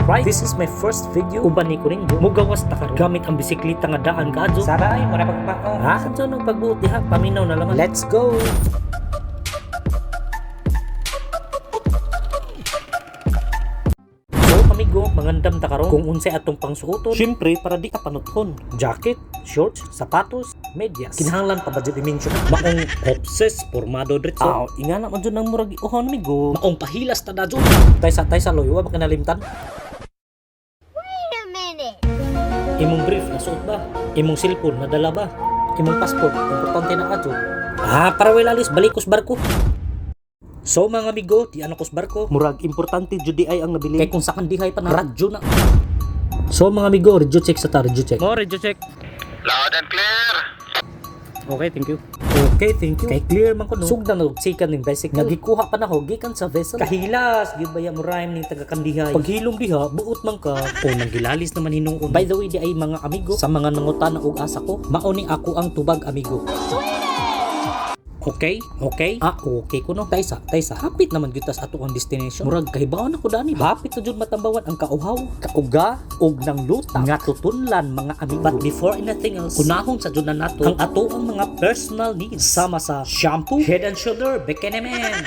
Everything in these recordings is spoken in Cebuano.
Alright, this is my first video. Uban ni ko rin mugawas ta karon. Gamit ang bisikleta nga daan kaadyo. Saray, mura pagpao. Ha? Sadyo nang pagbuot diha, paminaw na laman. Let's go! So, amigo, mangandam ta karon kung unsay atong pangsuoton. Syempre, para di ka panuthon. Jacket, shorts, sapatos, medyas. Kinahanglan pa ba jud i-mention? Maong obsess, pormado diretso. Aw, ingana man jud nang murag uhon, amigo. Maong pahilas ta da jud. Taysa taysa loy, wa makinalimtan. Wait a minute. Imong brief nasuot ba? Imong cellphone nadala ba? Imong passport importante na adyo. Ah, para wala alis balik kus barko. So mga amigo, di ano kus barko. Murag importante jud di ay ang nabili. Kay kung sa kandihay pa na radyo na. So mga amigo, radio check sa ta, radio check. Mo, radio check. Loud and clear. Okay, thank you. Okay, thank you. Kay clear man ko no. Sugdan og sikan ning bicycle. Nagikuha pa na ho gikan sa vessel. Kahilas gyud baya mo rhyme ning taga kandihay. Paghilom diha, buot man ka o nanggilalis naman hinuon. By the way, di ay mga amigo sa mga nangutana og asa ko, mao ni ako ang tubag amigo. Okay, okay. Ah, okay ko no. Taysa, taysa. Hapit naman gyud tas ato ang destination. Murag kahibaon ako dani. Hapit na jud matambawan ang kauhaw, kauga og nang luta nga tutunlan mga amigo. But before anything else, kunahon sa jud na nato ang ato ang mga personal needs sama sa shampoo, Head and Shoulder, Bekenemen,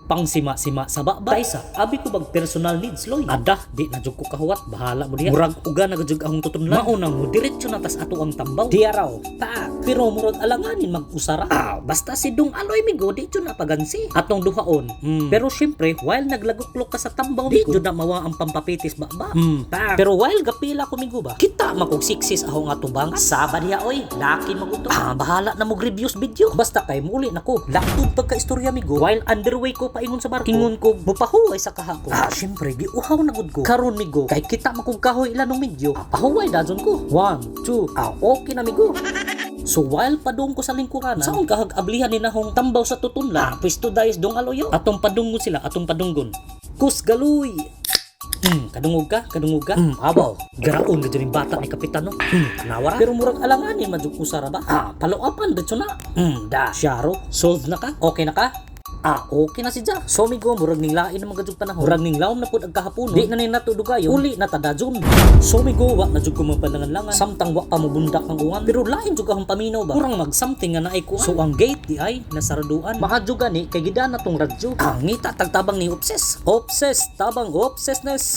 pangsima-sima sa baba. Taysa, abi ko bag personal needs loy. Ada, di na jud ko kahuwat, bahala mo diha. Murag uga na jud akong tutunlan. Maunang mo diretso na tas ato ang tambaw. Diya raw, pa. Pero murag alanganin mag-usara. Ah, basta si Dong Aloy migo di jud na pagansi. Atong duhaon. Pero syempre, while naglaguklok ka sa tambaw, di jud na mawa ang pampapitis baba. Pa. Pero while gapila ko migo ba, kita makog siksis ako nga tubang. Saba diha oy, laki maguto. Ah, bahala na mo reviews video. Basta kay muli nako. Laktod pagka istorya migo. While underway ko paingon sa barko. Ingon ko mupahuway sa kaha ko. Ah, syempre giuhaw na gud ko. Karon migo, kay kita makog kahoy ila nung medyo. Ah, pahuway dajon ko. One, two, ah, okay na migo. So while padung ko sa lingkuranan, saon kahag ablihan ni nahong tambaw sa tutunlan. Ah, pwesto dayos dong aloyo. Atong padunggon sila, atong padunggon. Kusgaloy. Kadungog ka, kadungog ka. Abaw. Garaon gud yung bata ni kapitan no. Tanawa ra. Pero murag alanganin man jud usara ba? Ah, paloapan diretso na. Da. Syaro, solve na ka? Okay na ka? Ah, okay na si Ja. So migo, murag ning lain na mga panahon. Murag ning lawom na pud ang kahaponon. Di na ni nato dugayon. Uli na ta dajon. So migo, wa na jud ko mapananganlangan. Samtang wa pa mobundak ang uwan. Pero lain jud akong paminaw ba. Kurang mag something nga naay kuan. So ang gate di ay nasaraduan. Mahadyo gani kay gidana tong radyo. Ah, ngita tagtabang ni obsess. Obsess, tabang obsessness.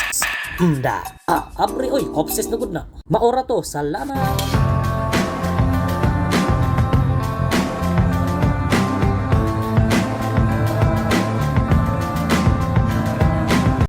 Da. Ah, abre oy, obsess na gud na. Maora to. Salamat.